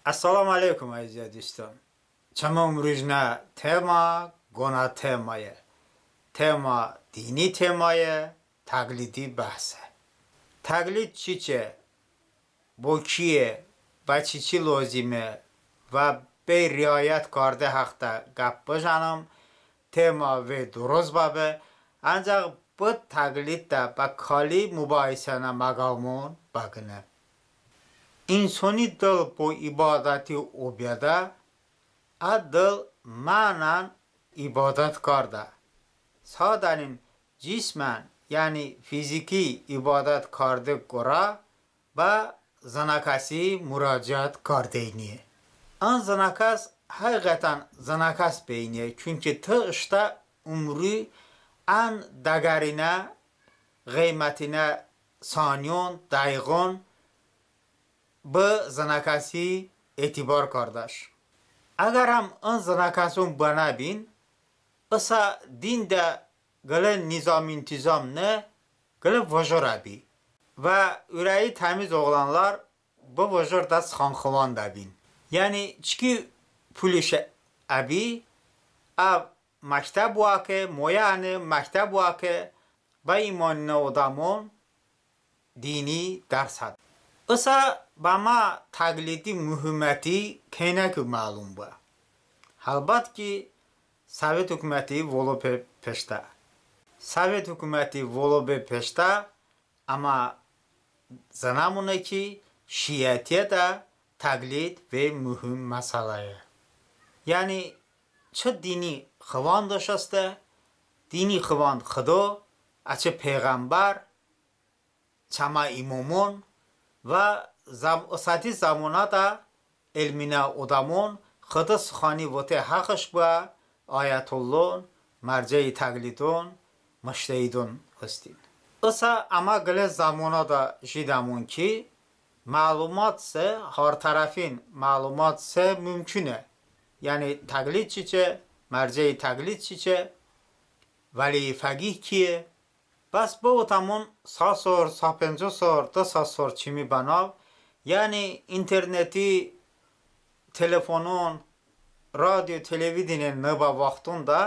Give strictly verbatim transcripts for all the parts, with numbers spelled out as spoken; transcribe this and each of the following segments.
Əssəlamu əleykum, əzizə duston. Çəmə ımrujnə tema qonə temaye. Tema dini temaye, təqlidi bəhse. Təqlid çiçe, bo kiye, bə çiçi lozime və bəy riayət karde həxədə qəp bıjənım. Tema vey dıroz bəbe, əncəx bı təqlidədə bə kali mubahisənə məqamon bəqıne. İnsoni dıl bo ibodəti obedə, ə dıl mənən ibodət kardə. Sadənin cismən, yəni fiziki ibodət karde qorə bə zınəkəsi muraciət kardeyniye. In zınəkəs həqiqətən zınəkəs beyniye, çunki tı ıştə umri ən dəqərinə, ğıymətinə saniyon, dəqiqon bı zınəkəsi etibar kardəş. Əqər həm ın zınəkəson bənəbin, ısə dində qılə nizam-intizam ne, qılə vıjor əbi. Və ürəyi təmiz oğlanlar bı vıjorədə sıxan xıvandəbin. Yəni çiki pulış əbi, əv məktəb oə ke, moyə ənə məktəb oə ke, bə imaninə odəmon dini dərs hə. Isə bəmə təqlidi muhiməti kəynəku məlum bə? Həlbət ki, Sovet hukuməti volo be peştə. Sovet hukuməti volo be peştə əmə zınəmone ki, şiətiyədə təqlid vey muhim məsələye. Yəni çı dini xıvandış heste, dini xıvand Xıdo, əçəy peyğəmbər, çəmə imomon və zəm-, ısəti zəmonədə elminə odəmon Xıdo sıxani vote həxış bıə ayətollon, mərcəyi təqlidon, mujtəhidon hestin. Isə əmə qılə zəmonədə jidəmon ki, məlumat se, har tərəfin məlumat se mumkune. Yəni təqlid çiçe, mərcəyi təqlid çiçe, vəliyi fəqih kiye, bəs bıvotəmon sa sor, sa penco sor, dı sa sor çımi bənav, yəni interneti, telefonon, radio, televideniye nıbə vaxtonədə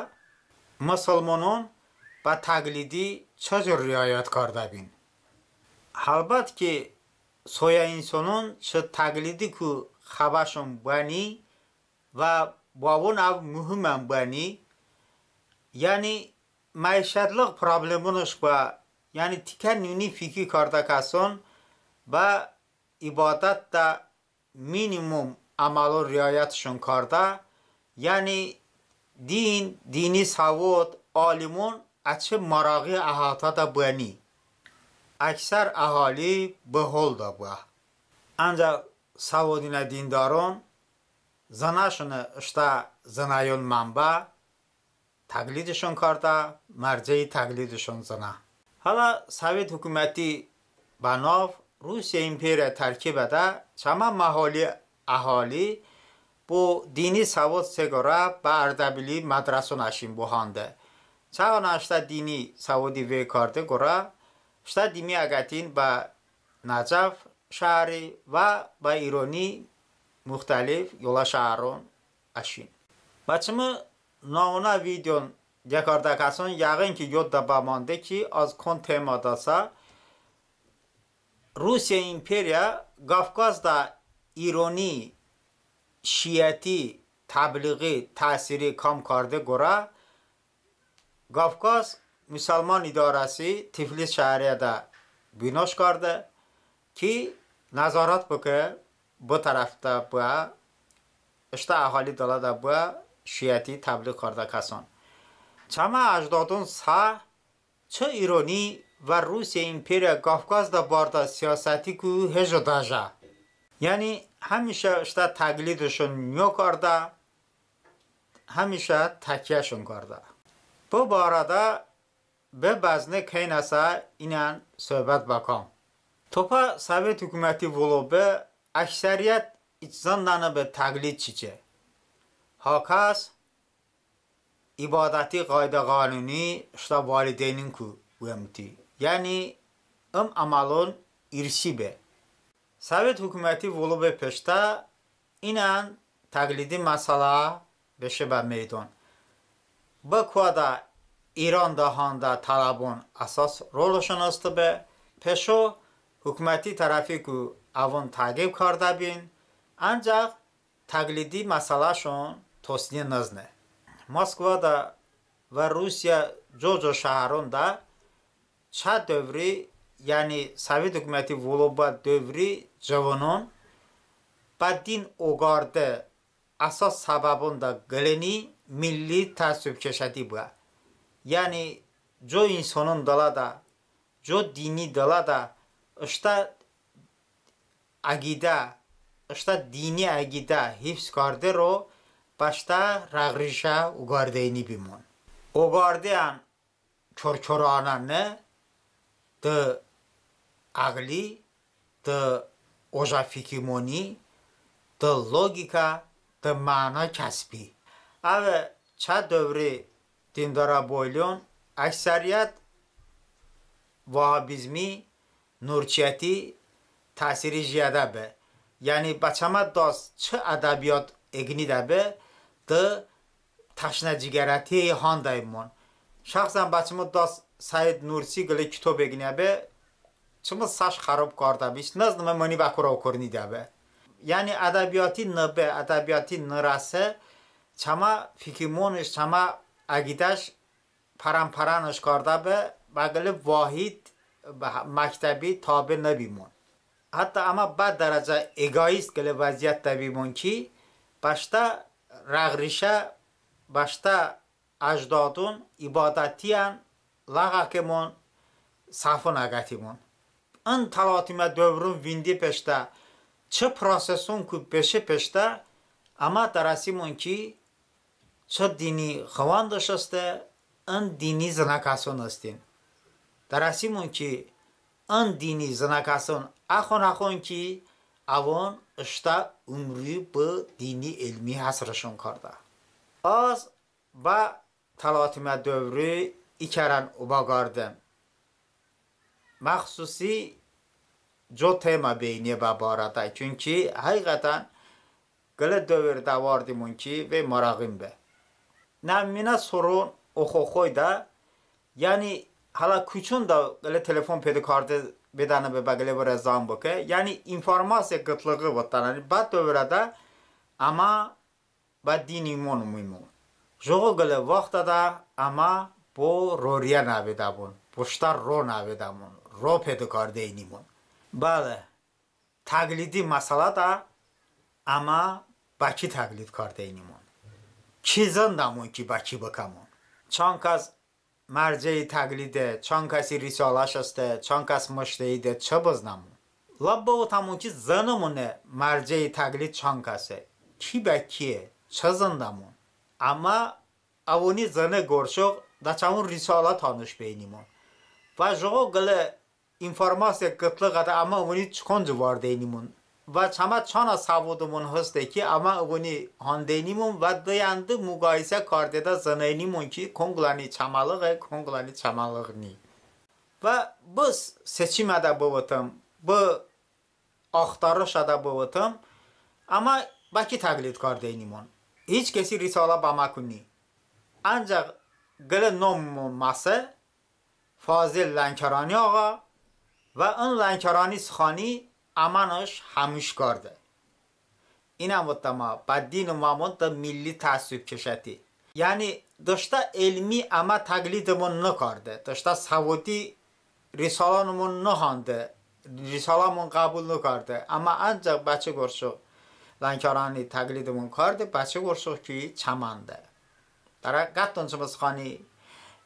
mısılmonon bə təqlidi çı cur riayət kardəbin? Həlbət ki, soyə insonon çı təqlidiku xəbəşon bəni və bəvon əv muhimən bəni, yəni məişətlığ problemonış bə, yəni tikə nuni fikir kardə kəson bə ibodətədə minimum əməlon riayətışon kardə, yəni din, dini səvod, alimon əçəy marağı əhatədə bəni. Əksər əhali bı holdə bə. Əncəx səvodinə dindaron zınəşone ıştə zınəyon mənbə, təqlidışon kardə, mərcəyi təqlidışon zınə. Hələ Sovet hukuməti bənav Rusiyə imperiyə tərkibədə çəmə məholi əhali bo dini səvod se qorə bə Ərdəbili mədrəson əşin bo hande. Çəvonə ıştə dini səvodi vey karde qorə ıştə dimi əqətin bə Nəcəf şəhri və bə İroni muxtəlif yolə şəhron əşin. Bə çımı navnə videon diə kardə kəson yəğın ki, yodədə bəmande ki, az kon temadəsə. Rusiyə imperiyə Kavkazədə İroni şiəti təbliği təsiri kam karde qorə Kavkaz Musəlmon İdarəsi Tiflis şəhriədə binoş kardə ki, nəzorət bıkə, bı tərəfədə bıə, ıştə əhali dılədə bıə şiəti təbliğ kardə kəson. Çəmə əcdodon sə çı İroni və Rusiyə imperiyə Kavkazədə bardə siyasətiku hejo dəjə. Yəni həmişə ıştə təqlidışon niyo kardə, həmişə təkyəşon kardə. Bı barədə bı bəzne kəynəsə inən sohbət bəkam. Tobə Sovet hukuməti volo be, əksəriyyət hiç zındəni be təqlid çiçe. Ha kəs ibodəti qaydə-qanuni ıştə valideyniku vemti. Yəni ım əməlon irsi be. Sovet hukuməti volo be peştə inən təqlidi məsələ beşe bə meydon. Bı koədə İronədə handə tələbon əsos rolışon hıste be. Peşo hukuməti tərəfiku əvon təqib kardəbin, əncəx təqlidi məsələşon tosniye nıznə. Moskvadə və Rusiyə co-co şəhəronədə çə dövri, yəni Sovet hukuməti volo bə dövri cıvonon bə din oqarde əsos səbəbonədə qıləyni milli təəssübkeşəti bıə. Yəni co insonon dılədə, co dini dılədə ıştə əqidə, ıştə dini əqidə hifz kardero bəştə rəğ-rişə oqardeyni bimon. Oqardeyən kor-koranə ne, dı əğli, dı ojə fikimoni, dı loqikə, dı məno kəsbi. Əve çə dövri dindorə boylion əksəriyyət vahabizmi, nurçiyəti təsiri jiədə be. Yəni bə çəmə dast çı ədəbiyot eqınidə be, dı təşnə cıqorəti handəymon. Şəxsən bə çımı dast Səid Nursi qılə kitob eqıniyə be, çımı səş xərob kardə be, hiç nıznıme mıni bə kore okornidə be. Yəni ədəbiyoti nıbe, ədəbiyoti nırəse, çəmə fikimonış, çəmə əqidəş pərən-pərənış kardə be, bə qılə vahid məktəbi tabe nıbimon. Hətta əmə bə dərəcə eqoist qılə vəziyyətədə bimon ki, bəştə rəğ-rişə, bəştə əcdodon ibadətiyən ləğəkemon, səfon əqətimon. In təlatimə dövron vinde peştə, çı prosesonku beşe peştə, əmə dərəsimon ki, çı dini xıvandış heste, ın dini zınəkəson hestin. Dərəsimon ki, ın dini zınəkəson əxon-əxon ki, əvon ıştə umri bı dini elmi həsrışon kardə. Az bə təlatimə dövri i kərən obəqardım. Məxsusi co tema beyniye bə barədə, çünki həqiqətən qılə dövr dəvardimon ki, vey marağin be. Nəminə soron oxoxoydə, yəni hələ kuçonədə qılə telefon pedo karde bedəni be bə qılə vırə zəng bıkə, yəni informasiya qıtlığı votdən, yəni bə dövrədə əmə bə din imonımon. Jıqo qılə vaxtədə əmə bo roriyə nəvedəmon, boştə ro nəvedəmon, ro pedo kardeynimon. Bəle, təqlidi məsələdə əmə bə ki təqlid kardeynimon? Ki zındəmon ki, bə ki bıkəmon? Çan kəs mərcəyi təqlide, çan kəsi risaləş heste, çan kəs mıctəhide, çı bıznəmon? Ləp bıvotəmon ki, zınəmone mərcəyi təqlid çan kəse, ki bə kiye, çı zındəmon? Əmma əvoni zıne qorə də çəvon risalə tanış beynimon. Və jıqo qılə informasiya qıtlığədə əmə əvoni çı konco vardeynimon? Və çəmə çanə səvodımon heste ki, əmə əvoni handeynimon və dı yəndı muqayisə kardedə zıneynimon ki, konqləni çəməlığe, konqləni çəməlığ ni. Və bı seçimədə bıvotım, bı axtarışədə bıvotım, əmə bə ki təqlid kardeynimon? Hiç kəsi risalə bəməku ni. Əncəx qılə nomımon məse, Fazil Lənkərani ağa, və ın Lənkərani sıxani əmənış həmuş karde. İnən votəmə, bə din oməmon dı milli təəssübkeşəti. Yəni dıştə elmi əmə təqlidımon nıkarde, dıştə səvodi risalonımon nıhande, risaləmon ğəbul nıkarde. Əmma əncəx bə çı qorə Lənkərani təqlidımon karde, bə çı qorə ki, çəməndı. Dərəqətən çımı sıxani,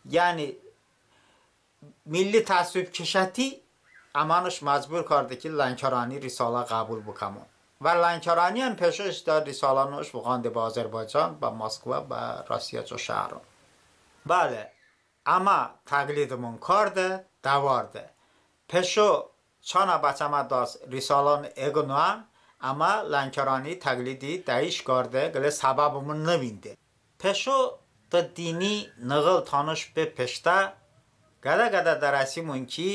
yəni milli təəssübkeşəti əmənış məcbur karde ki, Lənkərani risalə ğəbul bıkəmon. Və Lənkəraniyən peşo ıştə risalonış vığande bə Azərbaycan, bə Moskva, bə Rossiya co şəhəron. Bəle, əmə təqlidımon karde, dəvarde. Peşo çanə bə çəmə dast risalon eqınoən, əmə Lənkərani təqlidi dəyiş karde qılə səbəbımon nıvinde. Peşo dı dini nığıl tanış be peştə, qədə-qədə dərəsimon ki,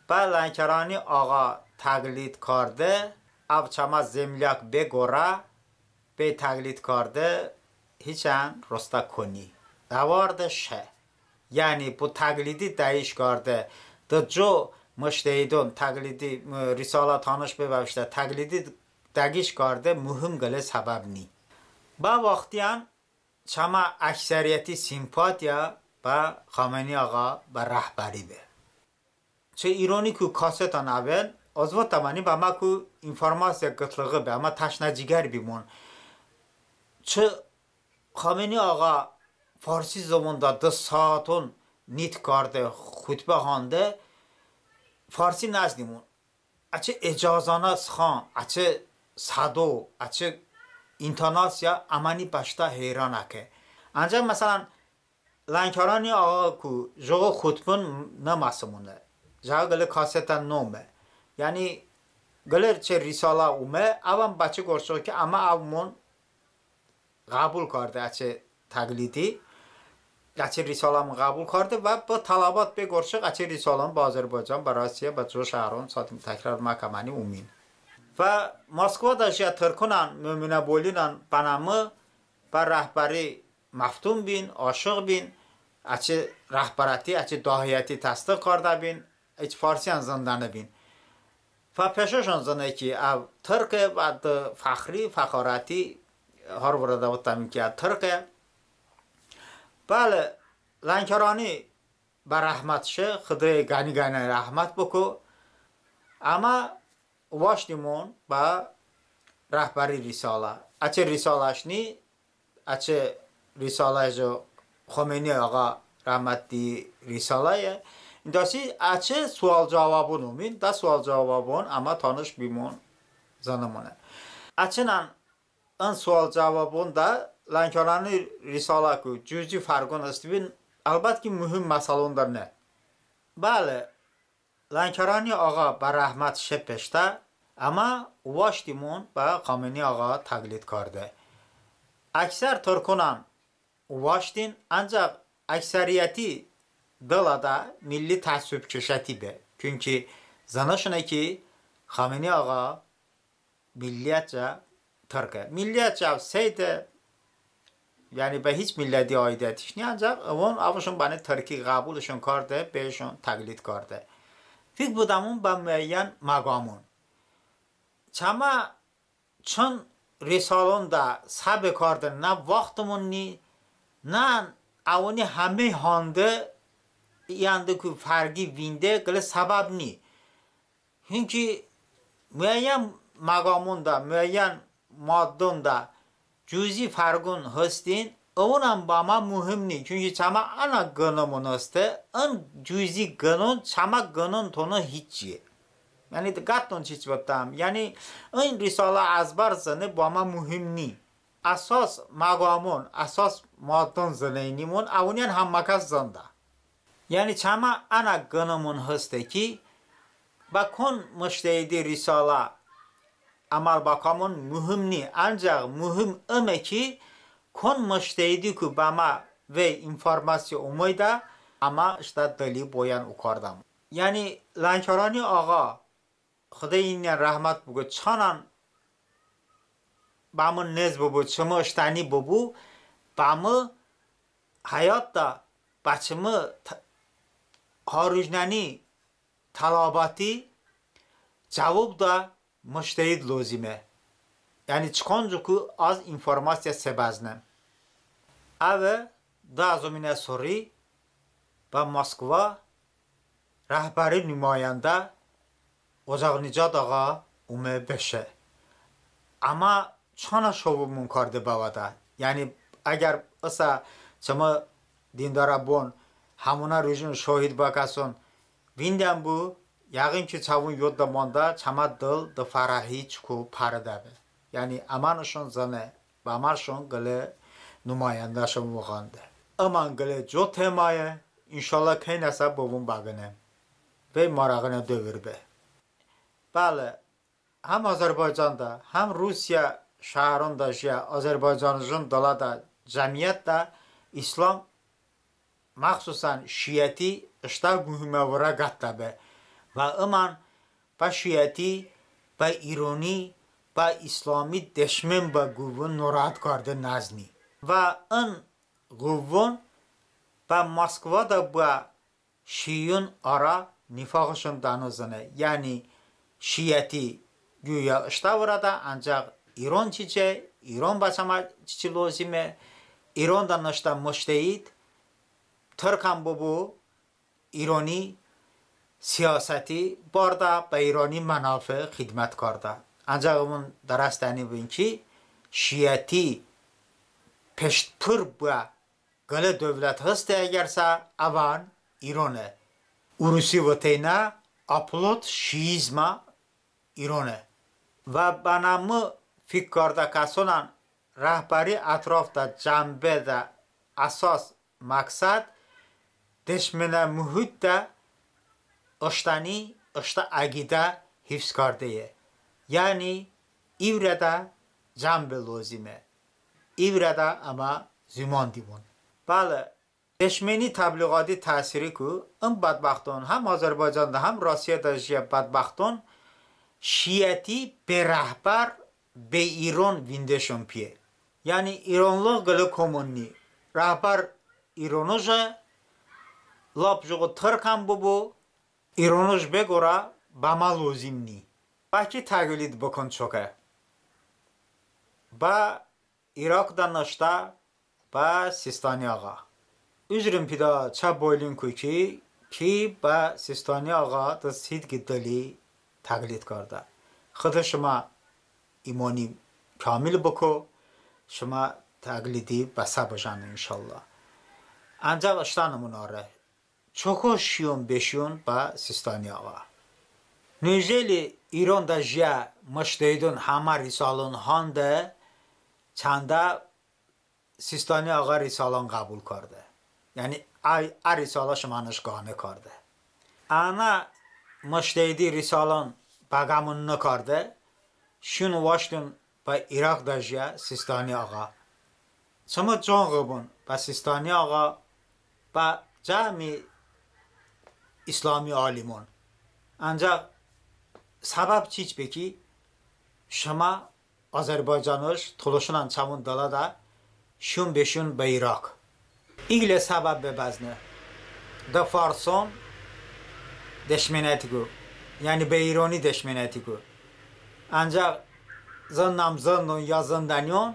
bə Lənkərani ağa təqlid karde, Əv çəmə zemlyak be qorə, be təqlid karde, hiçən rostə koni. Dəvarde şe. Yəni bo təqlidi dəqiş karde, de co mıctəhidon təqlidi, e, risalə tanış be bəpeştə təqlidi dəqiş karde muhim qılə səbəb ni. Bə vaxtiyən çəmə əksəriyyəti simpatiya bə Xamenei ağa, bə rəhbəri be. Çı İroniku kasetən əvən, az votəmən, bəməku informasiya qıtlığı be, əmə təşnə cigər bimon. Çı Xamenei ağa farsi zıvonədə dı saaton nitq karde, xutbə hande, farsi nəznimon. Əçəy ecazanə sıxan, əçəy sədo, əçəy intonasiya əməni bəştə heyran əkə. Ancəx, məsələn, Lənkərani ağaku jıqo xutbon nıməsəmone. Jıqo qılə kasetən nome. Yəni qılə çəy risalə ome, əvən bəçəy qorə ki, əmə əvmon ğəbul karde əçəy təqlidi, əçəy risaləmon ğəbul karde və bı tələbat be qorə əçəy risaləmon bə Azərbaycan, bə Rusiya, bə co şəhron, çətin təkrar məkəməni, umin. Və Moskvadə jiə tırkonən, Mominə Bolinən bənə mı bə rəhbəri məftun bin, aşiq bin, əçəy rəhbərəti, əçəy dahiyəti təsdığ kardə bin, hiç farsiyən zındəni bin. Və peşoşon zıne ki, əv tırke və dı fəxri, fəxarəti har vırədə votəmon ki, əv tırke. Bəli, Lənkərani bə rəhmət şe, Xıdo əy qəni-qəni rəhmət bıko. Əmə ovaştimon bə rəhbəri risalə. Əçəy risaləş ni, əçəy risalə jıqo Xomenei ağa rəhmətli risaləye. İndəsi əçəy sual-cəvabon omin, də sual-cəvabon əmə tanış bimon, zınəmone. Əçəynən ın sual-cəvabonədə Lənkərani risaləku cuzi fərqon hıstbin, əlbət ki, muhim məsəlonədə ne. Bəli, Lənkərani ağa bə rəhmət şe peştə, əmə ovaştimon bə Xamenei ağa təqlid karde. Əksər tırkonən ovaştin, əncəx əksəriyyəti dılədə milli təəssübkeşəti be. Çünki zınəşone ki, Xamenei ağa milliyyətcə tırke. Milliyyətcə seyde, yəni bə hiç milləti aidiyətış ni, əncəx əvon əvışon bənə tırki ğəbulışon karde, bəyşon təqlid karde. Fik bıdəmon bə muəyyən məqamon. Çəmə çın risalonədə səy bekarde, nə vaxtımon ni, nə əvoni həmey hande, i hande ku fərği vinde qılə səbəb ni. Çünki muəyyən məqamonədə, muəyyən maddonədə cuzi fərqon hıstin, əvonən bəmə muhim ni. Çünki çəmə ənə qınımon hıste, ın cuzi qınon çəmə qınon tono hiçe. Yəni diqqətdon çiç votəm. Yəni ın risalə əzbər zıne bəmə muhim ni. Əsos məqamon, əsos maddon zıneynimon, əvoniyən həmmə kəs zındə. Yəni çəmə ənə qınımon hıste ki, bə kon mıctəhidi risalə əməl bəkamon muhim ni, əncəx muhim ıme ki, kon mıctehidiku bəmə vey informasiya omeydə, əmə ıştə dıli boyən okardəmon. Yəni Lənkərani ağa, Xıdo iyən rəhmət bıko, çanən bə mı nez bıbu, çımı ıştəni bıbu, bə mı həyotədə bə çımı t-, harujnəni tələbati cəvob doə mıctehid lozime. Yəni çı koncoku az informasiya se bəznem. Əve dı həzominə sori bə Moskva rəhbəri numayəndə Ocaqnijad ağa ome beşe. Əmə çanə şovumon karde bəvədə. Yəni əgər ısə çımı dindarə bon həmonə rujon şohid bəkəson vindənbu, yəğin ki çəvon yodədə mandə, çəmə dıl dı fərəhi çoko pəridəbe. Yəni əmənışon zıne, bəməşon qılə numayəndəşon vığande. Imən qılə co temaye, inşallah keynəsə bıvon bəqıne. Vey marağinə dövr be. Bəli, həm Azərbaycanədə, həm Rusiya şəhronədə jiyə azərbaycanıjon dılədə, cəmiyyətədə islam, məxsusən şiəti ıştə muhimə vırə qətdəbe. Və ımən bə şiəti bə İroni, bə İslami deşmen bıə ğıvvon norohət karde nəzni. Və ın ğıvvon bə Moskvada bıə şiion ara nifağışon dəno zıne. Yəni şiəti quya ıştə vırədə, əncəx İron çiçe, İron bə çəmə çiçi lozime, İronədə nıştə mıctəhid tırkən bıbu, İroni siyasəti bardə, bə İroni mənafe xidmət kardə. Əncəx ımon dərəsdəni bın ki, şiəti peştpır bıə qılə dövlət heste əgərsə, əvən İrone. Urusi voteyni oplot şiizmə İrone. Və bənə mı fik kardə kəsonən rəhbəri ətrofədə cəm bedə əsos məqsəd deşmenə muhitədə ıştəni, ıştə əqidə hifz kardeye. Yəni i vırədə cəm be lozime. İ vırədə əmə zumandimon. Bəli, deşmeni təbliğati təsiriku ım bədbəxton, həm Azərbaycanədə, həm Rusiyədə jiyə bədbəxton şiəti be rəhbər, be İron vindeşon piye. Yəni İronlığ qılə komon ni. Rəhbər İronıje, lap jıqo tırkən bıbu, İronıj be qorə bəmə lozim ni. Bə ki təqlid bıkən çokə? Bə İrokədə nıştə bə Sistani ağa. Uzrım pidə çə boylinku ki, ki bə Sistani ağa de sidqi dıli təqlid kardə. Xıdo şımə imoni kamil bıko, şımə təqlidi bə sə bıjən, inşallah. Əncəx ıştən ımon are. Çoko şiyon beşiyon bə Sistani ağa. Nuzeli İronədə jiyə mıctəhidon həmə risalon hande, çandə Sistani ağa risalon ğəbul karde. Yəni ə, ə risalə şımənış qane karde. Ənə mıctəhidi risalon bəqəmon nıkarde, şiyon vaşton bə İrokədə jiyə Sistani ağa. Çımı con ğıbon bə Sistani ağa, bə cəmi İslami alimon. Əncəx səbəb çiç be ki, şımə Azərbaycanış tolışonən çəvon dılədə şiyon beşiyon bə İrok. İqlə səbəb be bəzne. De farson deşmenətiku, yəni bə İroni deşmenətiku. Əncəx zındəm zındən ya zındəniyon,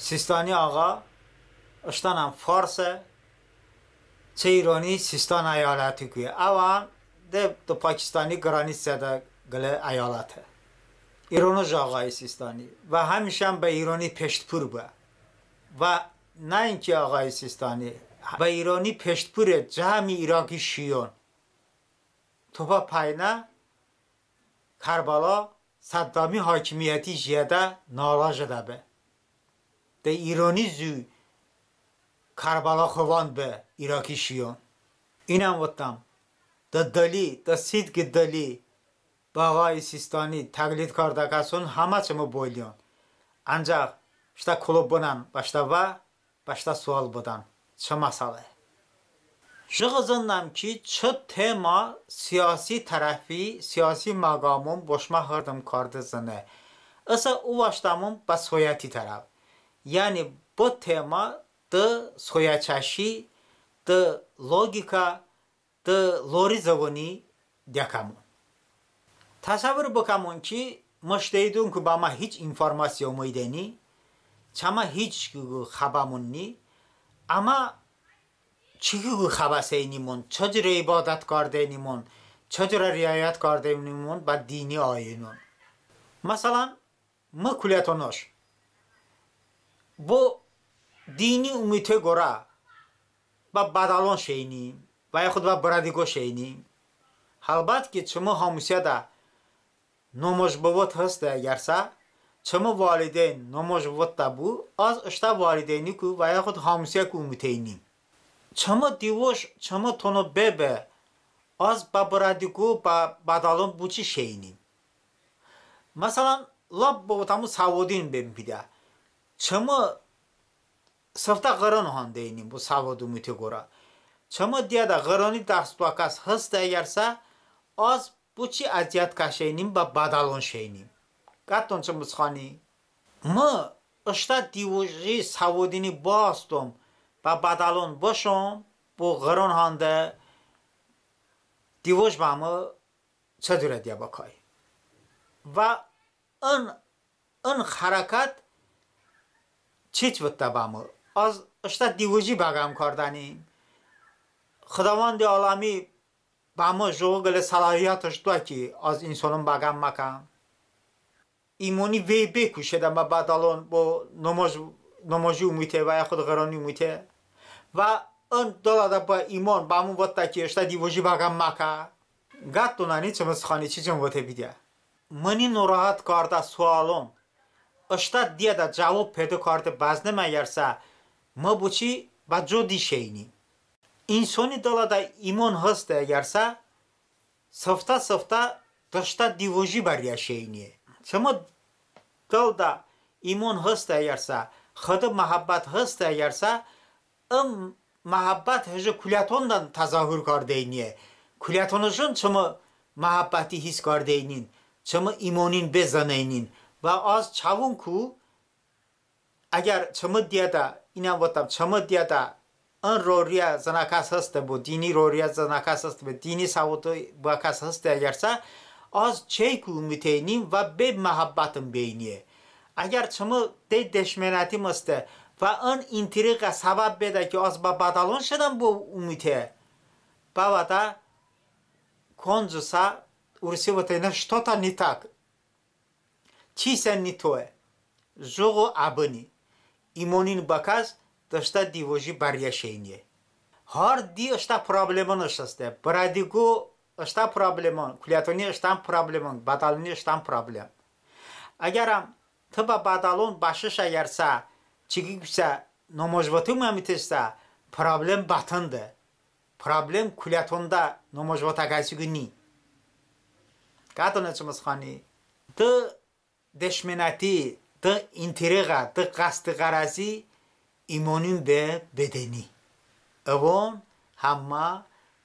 Sistani ağa ıştənən farse, çı İroni Sistan əyalətikuye. Əvən de, de Pakistani qranisədə qılə əyaləte. İronıj ağayi Sistani. Və həmişən bə İroni peştpur bıə. Və nəinki ağayi Sistani, bə İroni peştpure cəmi İroki şiyon. Tobə pəynə Kərbəla Səddami hakimiyyəti jiyədə narazi jədə be. De İroni zu Kərbəla xıvand be İroki şiyon. İnən votdəm, de dıli, de sidqi dıli bə ağayi Sistani təqlid kardə kəson həmə çımı boyliyon. Əncəx ıştə kolo bınən bəştə və bəştə sual bıdən, çı məsələ? Jıqo zındəm ki, çı tema siyasi tərəfi, siyasi məqamon bo şımə hırdım karde zıne. Isə ovaştəmon bə soyəti tərəf. Yəni bı tema de soyəçəşi, de loqika, de lori zıvoni diə kəmon. Təsəvvur bıkəmon ki, mıctəhidonku bəmə hiç informasiya omeydəni, çəmə hiç çiku xəbəmon ni, əmə çiku xəbə seynimon, çı curə ibadət kardenimon, çı curə riayət kardenimon bə dini ayonon. Məsələn, mı kulətonış bo dini umute qorə bə bədəlon şeynim və yaxud bə bıradiqo şeynim. Həlbət ki, çımı hamusiyədə nomoj bıvot heste əgərsə, çımı valideyn nomoj votdə bu, az ıştə valideyniku və yaxud hamusiyəku umuteynim. Çımı divoş, çımı tono bebe, az bə bıradiqo, bə bədəlon boçi şeynim? Məsələn, lap bıvotəmon səvodin bem pidə. Çımı sıftə ğıron handeynim bo səvod umute qorə. Çımı diyədə ğıroni dərs doə kəs heste əgərsə, az Boçi əziyyət kəşeynim, bə bədəlon şeynim? Qətdon çımı sıxani. Mı ıştə divoji səvodini bıhastom, bə bədəlon bışom, bo ğıron handə divoj bəmı çı curə diyə bıkay. Və ın, ın hərəkət çiç votdə bəmı? Az ıştə divoji bə ğəm kardənim. Xıdavandi aləmi bəmı jıqo qılə səlahiyyətış doə ki, az insonon bə ğəm məkəm. İmoni vey beku şedən bə bədəlon, bo nomoji umute və yaxud ğıroni umute. Və ın dılədə bıə imon bəmı votdə ki, ıştə divoji bə ğəm məkə. Qətdon əni çımı sıxani çiçon vote bıdə. Mıni norohət kardə sualon ıştə diyədə cəvob peydo karde bəznem əgərsə, mı boçi bə co di şeynim? İnsoni dılədə imon heste əgərsə, sıftə-sıftə dıştə divoji bə riyə şeyniye. Çımı dıldə imon heste əgərsə, Xıdo məhəbbət heste əgərsə, ım məhəbbət hıcı kulətondən təzahür kardeyniye. Kulətonıjon çımı məhəbbəti his kardeynin, çımı imonin bezıneynin. Və az çəvonku, əgər çımı diyədə, inən votəm, çımı diyədə ın roriyə zınəkəs heste bo, dini roriyə zınəkəs heste bo, dini səvodı bıə kəs heste əgərsə, az çəyku umuteynim və be məhəbbətım beyniye. Əgər çımı de deşmenətim heste və ın intriqə səbəb bedə ki, az bə bədəlon şedən bo umute, bəvədə koncosə, urusi voteynə, что-то не так. Çiysə nitoye. Jıqo əbıni. İmonin bıə kəs dıştə divoji bə riyə şeyniye. Har di ıştə problemonış heste. Bıradiqo ıştə problemon, kulətoni ıştən problemon, bədəloni ıştən problem. Əgərəm tı bə bədəlon bəşış əgərsə, çı ki kusə nomoj votıme əmiteşsə, problem bətınde. Problem kulətondə nomoj votəkəsiku ni. Qətdone çımı sıxani. Dı deşmenəti, dı intriqə, dı qəsdi ğərəzi imonin be bedəni. Əvon həmmə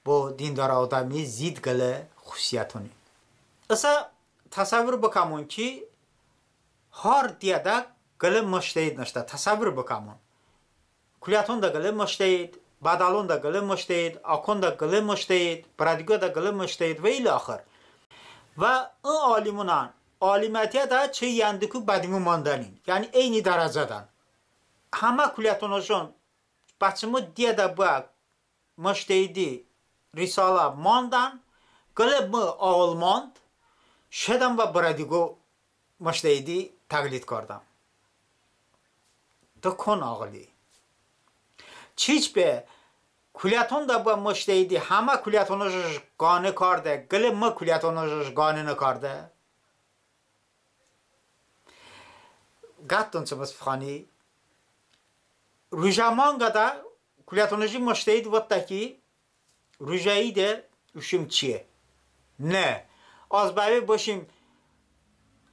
bo dindorə odəmi zid qılə xususiyətoni. Isə təsəvvur bıkəmon ki, har diyədə qılə mıctəhid nıştə, təsəvvur bıkəmon. Kulətondə qılə mıctəhid, bədəlondə qılə mıctəhid, akondə qılə mıctəhid, bıradiqoədə qılə mıctəhid və ilaxır. Və ın alimonən alimətiyədə çı yəndıku bə dimo mandənin, yəni eyni dərəcədən. Həmə kulətonıjon bə çımı diyədə bıə mıctəhidi risalə mandən, qılə mı ağılmand şedən və bıradiqo mıctəhidi təqlid kardəm. Dı kon ağıli? Çiç be kulətondə bıə mıctəhidi həmə kulətonıjış qane kardə, qılə mı kulətonıjış qane nıkardə? Qətdon çımı sıxani. Rujə manqədə kulətonıji mıctəhid votdə ki, Rujə ide uşım çiye. Ne, az bəve bışim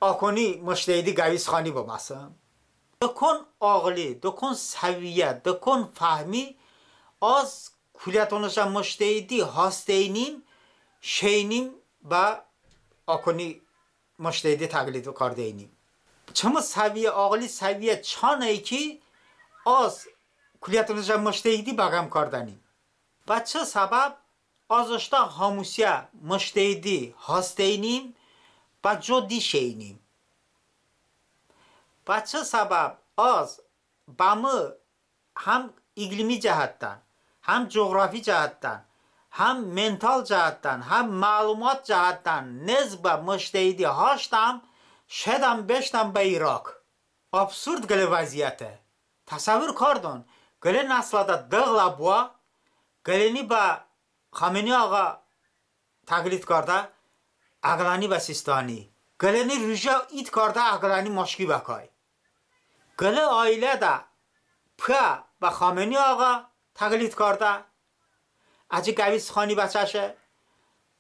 akoni mıctəhidi qəvi sıxani bıməsım? Dı kon ağıli, dı kon səviyyə, dı kon fəhmi az kulətonıjə mıctəhidi hasteynim, şeynim bə akoni mıctəhidi təqlid kardeynim? Çımı səviyyə, ağıli səviyyə çanəy ki, az kulətonıjə mıctəhidi bə ğəm kardənim? Bə çı səbəb az ıştə hamusiyə mıctəhidi hasteynim, bə co di şeynim? Bə çı səbəb az bəmı həm iqlimi cəhətdən, həm coğrafi cəhətdən, həm mental cəhətdən, həm məlumat cəhətdən nez bə mıctəhidi haştəm, şedəm beşdəm bə İraq? Absurd qılə vəziyyəte. Təsəvvur kardon, qılə nəslədə dı qılə bıə, qıləyni bə Xamenei ağa təqlid kardə, əqləni bə Sistani. Qıləyni rujə id kardə, əqləni maşki bə kay. Qılə ailədə pıə bə Xamenei ağa təqlid kardə, əçəy qəvi sıxani bə çəşe,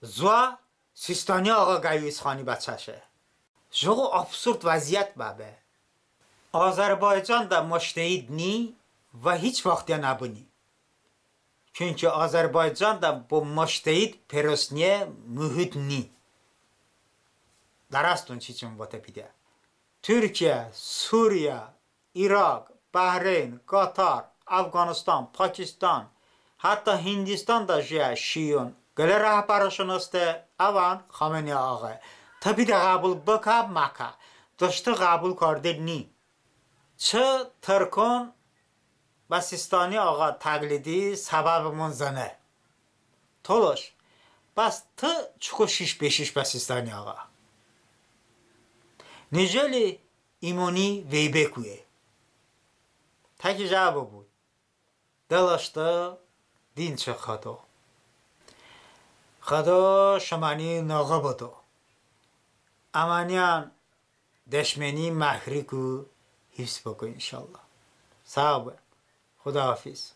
zoə Sistani ağa qəvi sıxani bə çəşe. Jıqo absurd vəziyyət bəbe. Azərbaycanədə mıctəhid ni və hiç vaxtiyə nəbıni. Çünki Azərbaycanədə bo mıctəhid perosniye muhit ni. dərəston çiçon votə pidə. Turkiyə, Suriyə, İraq, Bəhreyn, Qatar, Əfqanıstan, Pakistan, hətta Hindistan da jiyə şion qılə rəhbərışon heste, əvən Xamenei ağae. Tı pidə ğəbul bıkə, məkə. Dıştı ğəbul karde ni. Çı tırkon bə Sistani ağa təqlidi səbəbımon zıne. Tolış, bəs tı çoko şiş beşiş bə Sistani ağa? Неужели imoni vey bekuye? Təki jəvo bıbu. Dılıştı din çı Xıdo. Xıdo şıməni nığo bıdo. Əməniyən deşməni məhriku hifz bıko inşallah. Sağ bıbən. Xudahafiz.